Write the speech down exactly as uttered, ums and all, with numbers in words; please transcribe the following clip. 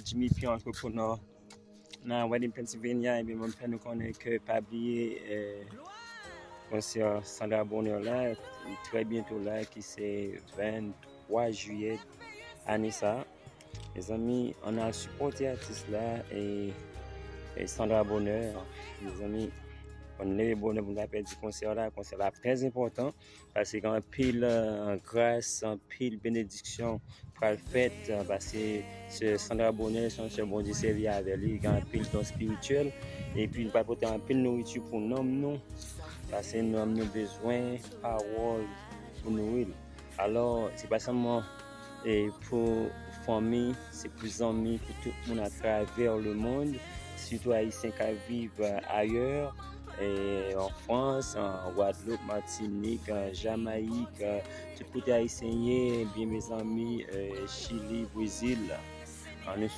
Jimmy P, entrepreneur nan Reading, Pennsylvania, ebyen, mwen fè nou konnen ke pa bliye eh, konsè Sandra Bonheur la, trè byento la, ki se venntwa jiyè ane sa. Mezanmi, ann al sipòte atis la e, e Sandra Bonheur. Mezanmi, ann leve bonè pou nou pa pèdi konsè la. Konsè la trè enpòtan. Paske gen anpil eh, gras, anpil benediksyon pral fèt, eh, paske se Sandra Bonheur, se yon sè Bondye sèvi avè li, gen anpil don espirityèl, epi li pral pote anpil nouriti pou nanm nou, paske nanm nou bezwen pawòl pou nouri l. Alò, se pa sèlman e pou fanmi, se pou zanmi, pou tout moun atravè lemonn, sitou Ayisyen k ap viv ayè, an Frans, an Gwadloup, Matinik, an Jamayik, tout kote Ayisyen ye, ebyen mezanmi, Chili, Brezil, ann nou